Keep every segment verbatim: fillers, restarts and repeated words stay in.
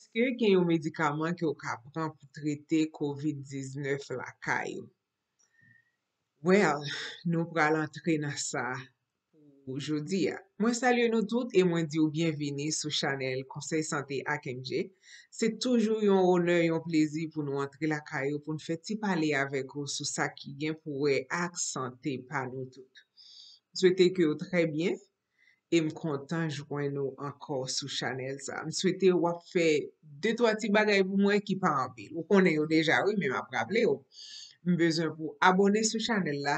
Èske gen yon medikaman ke w ka pran pou trete kovid diznèf lakay ou? Well, nou pral antre nan sa pou jodi a. Mwen salye nou tout e mwen di w byenvini sou chanèl Konsèy Sante ak M J. Se toujou yon onè, yon plezi pou nou antre lakay ou, pou n fè ti pale avèk ou sou sa ki gen pou wè ak sante pa nou tout. M swete ke w trè byen e m kontan jwenn ou ankò sou chanèl sa. M swete w ap fè de twa ti bagay pou mwen ki pa anpil. Ou konnen yo deja wi, men m ap raple w. M bezwen pou w abòne sou chanèl la,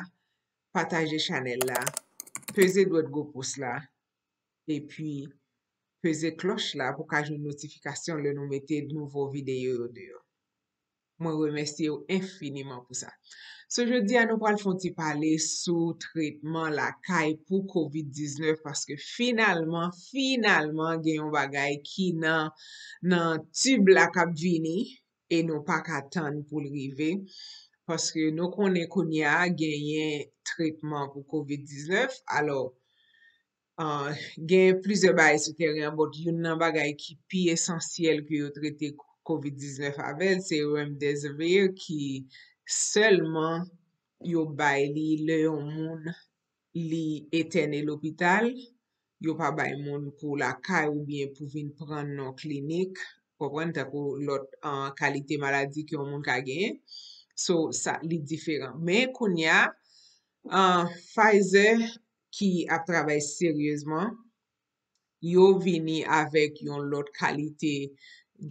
pataje chanèl la, peze dwèt gwo pous la, epi peze klòch la pou w ka jwenn notifikasyon lè nou mete nouvo videyo yo deyò. Mwen remèsye w enfiniman pou sa. So, jodi a nou pral fè yon ti pale sou tretman lakay pou kovid diznèf, paske finalman, finalman, gen yon bagay ki nan, nan tib la k ap vini e nou pa ka tann pou l rive. Paske nou konnen kounye a genyen tretman pou kovid diznèf. Alò, uh, gen plizyè bagay sou teren an, but youn nan bagay ki pi esansyèl ke yo trete kovid diznèf avè l, se remdesivir ki sèlman yo bay li lè yon moun li etène lopital, yo pa bay moun pou lakay oubyen pou vin pran nan klinik, konprann, tankou lòt uh, kalite maladi ke yon moun ka genyen. So, sa, li diferan. Men kounye a, uh, Pfizer ki ap travay seryezman, yo vini avèk yon lòt kalite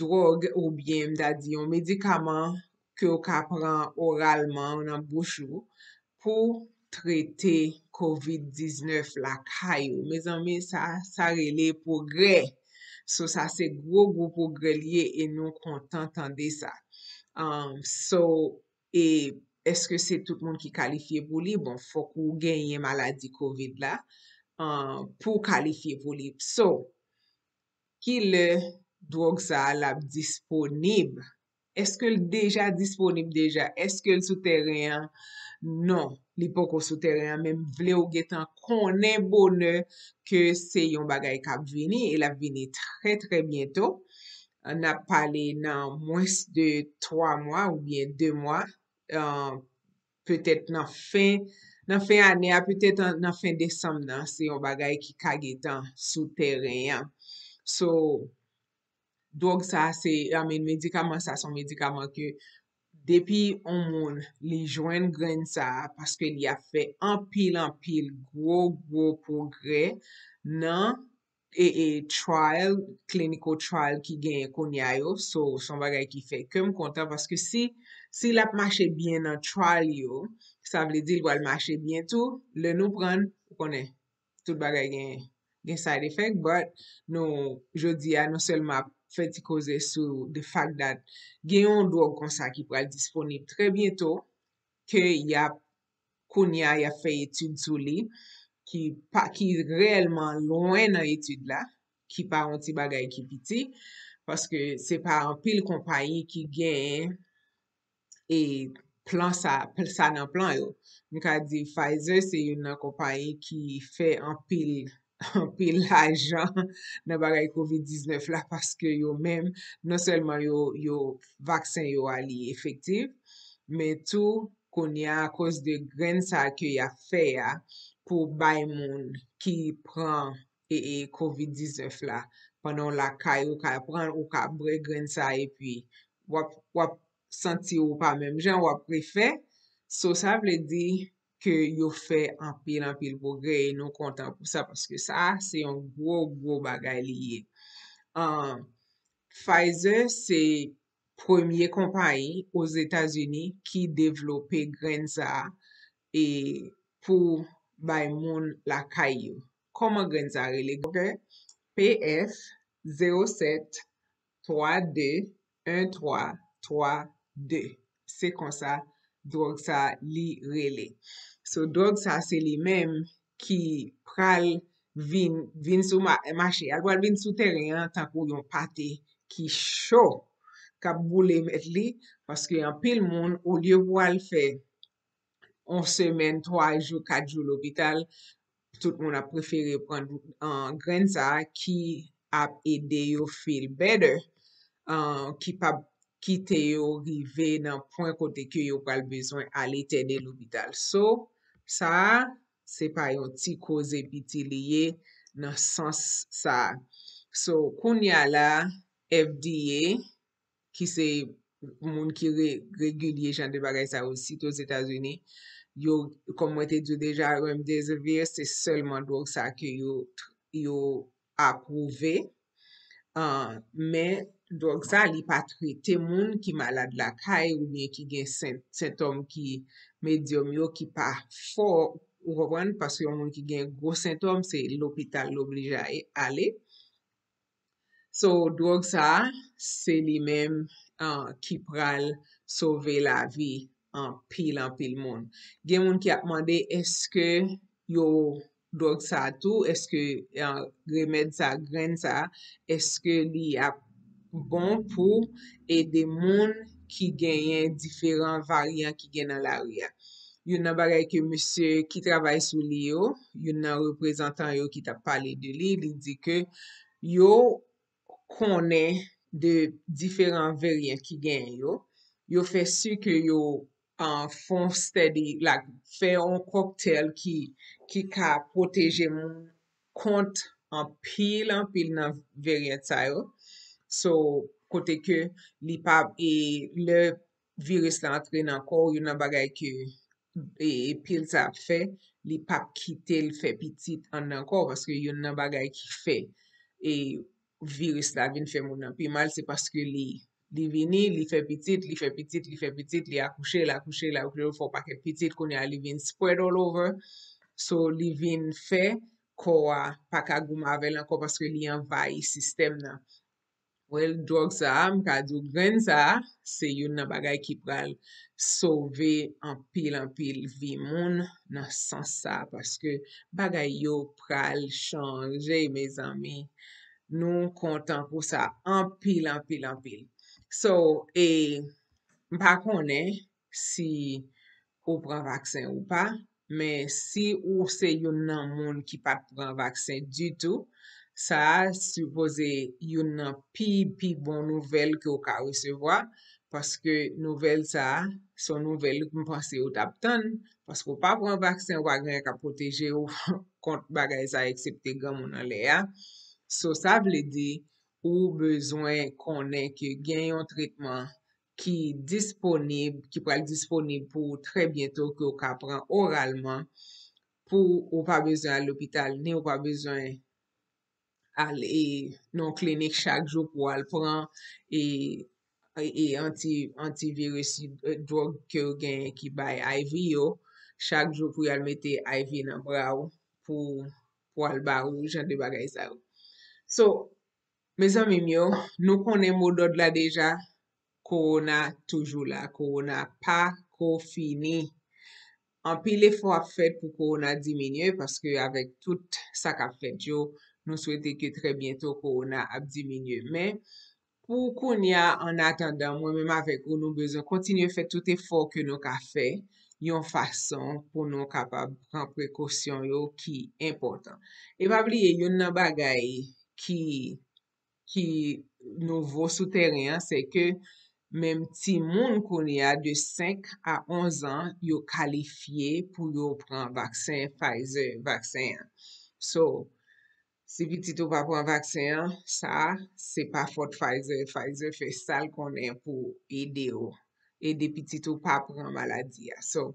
dwòg oubyen m ta di yon medikaman ke w ka pran oralman nan bouch ou pou trete kovid diznèf lakay ou. Mezanmi, sa, sa rele pwogrè. So, sa se gwo, gwo pwogrè li ye e nou kontan tande sa. Um, so, e èske se tout moun ki kalifye pou li? Bon, fòk ou genyen maladi kovid la uh, pou w kalifye pou li. So, kilè dwòg sa a l ap disponib? Èske l deja disponib deja? Èske l sou tèren an? Non, li poko sou tèren an, men m vle w gentan konnen bonè ke se yon bagay k ap vini e l ap vini trè, trè byento. N ap pale nan mwens de twa mwa oubyen de mwa, uh, petèt nan fen, nan fen ane a, petèt nan fen desanm nan, se yon bagay ki ka gentan sou tèren an. So, dwòg sa se, I mean, medikaman sa se yon medikaman ke depi yon moun li jwenn grenn sa, paske li ap fè anpil, anpil gwo, gwo pwogrè nan e, e trial, clinical trial ki genyen kounye a yo. So, se yon bagay ki fè kè m kontan paske si, si l ap mache byen nan trial yo, sa vle di l pral mache byen tou. Lè nou pran l, ou konnen, tout bagay gen, gen side effect, but nou, jodi a, nou sèlman ap fè ti koze sou the fact that gen yon dwòg konsa ki pral disponib trè byento, ke y ap, kounye a, y ap fè etid sou li, ki pa, ki reyèlman lwen nan etid la, ki pa yon ti bagay ki piti, paske se pa anpil konpayi ki genyen e plan sa, sa nan plan yo. M ka di Pfizer se youn nan konpayi ki fè anpil, anpil lajan nan bagay kovid diznèf la, paske yo menm, non sèlman yo, yo, vaksen yo a li efektif, men tou, kounye a, akoz de grenn sa ke y ap fè a, pou bay moun ki pran e, e kovid diznèf la, pandan w lakay ou ka pran, ou ka bwè grenn sa, epi w ap, w ap santi ou pa menm jan, w ap refè. So, sa vle di ke yo fè anpil, anpil pwogrè, e nou kontan pou sa, paske sa, se yon gwo, gwo bagay li ye. Ahn, Pfizer, se premye konpayi Ozetazini ki devlope grenn sa a e pou bay moun lakay yo. Kòman grenn sa a rele? Ok, P F zewo sèt twa de en twa twa de. Se konsa dwòg sa a li rele. So, dwòg sa a se li menm ki pral vin, vin sou ma-, mache a. L pral vin sou tèren an tankou yon pate ki cho, k ap boule mèt li, paske anpil moun, olye pou al fè yon semèn, twa jou, kat jou lopital, tout moun ap prefere pran, ahn, grenn sa a ki ap ede yo feel better. uh, ki p ap kite yo rive nan pwen kote ke yo pral bezwen ale tède lopital. So, sa a, se pa yon ti koze piti li ye nan sans sa a. So, kounye a la, F D A, ki se moun ki re, regilye jan de bagay sa yo, sitou Ozetazini, yo, kòm mwen te di w deja, remdesivir, se sèlman dwòg sa ke yo, yo apwouve. Uh, men dwòg sa, li pa trete moun ki malad lakay oubyen ki gen sen, sentòm ki medyòm yo, ki pa fò, ou konprann, paske yon moun ki gen gwo sentòm, se lopital l oblije ale. So, dwòg sa a, se li menm uh, ki pral sove lavi anpil, anpil moun. Gen moun ki ap mande, èske yo dwòg sa a tou, èske uh, remèd sa a, grenn sa a, èske li ap bon pou ede moun ki genyen diferan varyan ki gen nan lari a. Youn nan bagay ke mesye ki travay sou li yo, youn nan reprezantan yo ki t ap pale de li, li di ke yo konnen de diferan varyan ki genyen yo, yo fè si ke yo uh, fè yon study, like, fè yon kòktèl ki, ki ka pwoteje moun kont anpil, anpil nan varyant sa yo. So, kote ke li pa, e lè viris la antre nan kò w, youn nan bagay ke e, e pil sa ap fè, li p ap kite l fè pitit anndan kò w, paske youn nan bagay ki fè e, viris la vin fè moun nan pi mal, se paske li, li vini, li fè pitit, li fè pitit, li fè pitit, li akouche, l akouche, l akouche, l fè yon pakèt pitit, kounye a li vin spread all over. So, li vin fè kò a pa ka goumen avè l ankò paske li anvayi sistèm nan. Well, dwòg sa a, m ka di w grenn sa a, se youn nan bagay ki pral sove anpil, anpil vi moun nan sans sa a, paske bagay yo pral chanje, mezanmi. Nou kontan pou sa anpil, anpil, anpil. So, e, m pa konnen si ou pran vaksen ou pa, men si ou se youn nan moun ki pa t pran vaksen ditou, sa a sipoze youn nan pi, pi bon nouvèl ke w ka resevwa, paske nouvèl sa a, se yon nouvèl m panse ou t ap tann, paske w pa pran vaksen, ou pa gen anyen k ap pwoteje w kont bagay sa a, eksepte granmoun anlè a. So, sa vle di, ou bezwen konnen ke gen yon tretman ki disponib, ki pral disponib pou ou trè byento, ke w ka pran oralman, pou ou pa bezwen al lopital, ni ou pa bezwen al e, nan klinik chak jou pou w al pran e, e anti, antiviris, e, dwòg ke yo genyen ki bay I V yo, chak jou pou y al mete I V nan bra w pou, pou al ba ou jan de bagay sa yo. So, mezanmi m yo, nou konnen modòd la deja, kowona toujou la, kowona pa ko fini. Anpil efò ap fèt pou kowona diminye, paske avèk tout sa k ap fèt yo, nou swete ke trè byento kowona ap diminye. Men, pou kounye a, annatandan, mwen menm avèk ou, nou bezwen kontinye fè tout efò ke nou ka fè, yon fason pou nou kapab pran prekosyon yo ki enpòtan. E pa bliye, youn nan bagay ki, ki nouvo sou tèren an, se ke menm timoun kounye a de senk a onz an, yo kalifye pou yo pran vaksen Pfizer, vaksen an. So, si pitit ou pa pran vaksen an, sa, se pa fòt Pfizer. Pfizer fè sa l konnen pou ede w, ede pitit ou pa pran maladi a. So,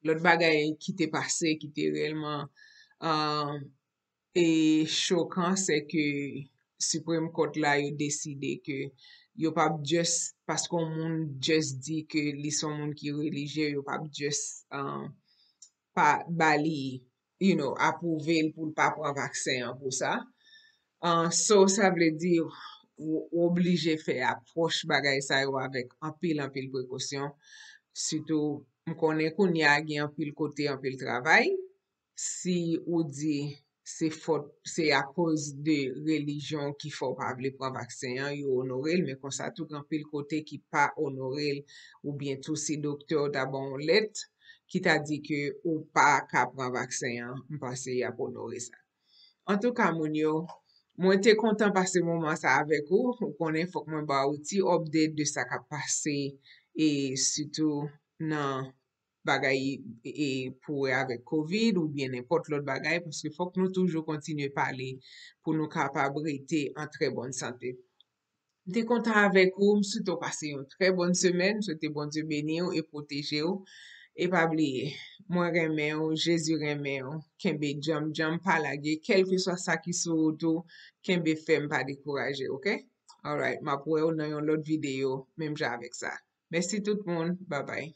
lòt bagay ki te pase, ki te reyèlman, um, e chokan, se ke Supreme Court la, yo deside ke yo p ap just, paske yon moun just di ke li se yon moun ki relijye, yo p ap just, um, pa ba li, you know, apwouve l pou l pa pran vaksen an pou sa. Uh, so, sa vle di, ou, ou oblije fè apwòch bagay sa yo avèk anpil, anpil prekosyon. Sitou, m konnen kounye a gen anpil kote, anpil travay. Si ou di se fòt, se akoz de relijyon ki fè w pa vle pran vaksen an, yo onore l, men konsa tou gen anpil kote ki pa onore l, oubyen tou si doktè w ta ba w yon lèt ki ta di ke ou pa ka pran vaksen an, m panse y ap onore sa. Antouka, moun yo, Mwen te kontan pase moman sa avèk ou. Ou konnen, fòk mwen ba ou ti update de sa k ap pase, e sitou nan bagay, e, pou wè avèk kovid oubyen nenpòt lòt bagay, paske fòk nou toujou kontinye pale pou nou kapab rete an trè bòn sante. M te kontan avèk ou, m swete w pase yon trè bòn semèn, m swete Bondye beni w e pwoteje w. E pa bliye, mwen renmen w, Jezi renmen w, kenbe djanm djanm, pa lage, kèlkeswa sa ki sou wout ou, kenbe fèm, pa dekouraje, oke? Alright, m ap wè w nan yon lòt videyo, menm jan avèk sa. Mèsi tout moun, babay.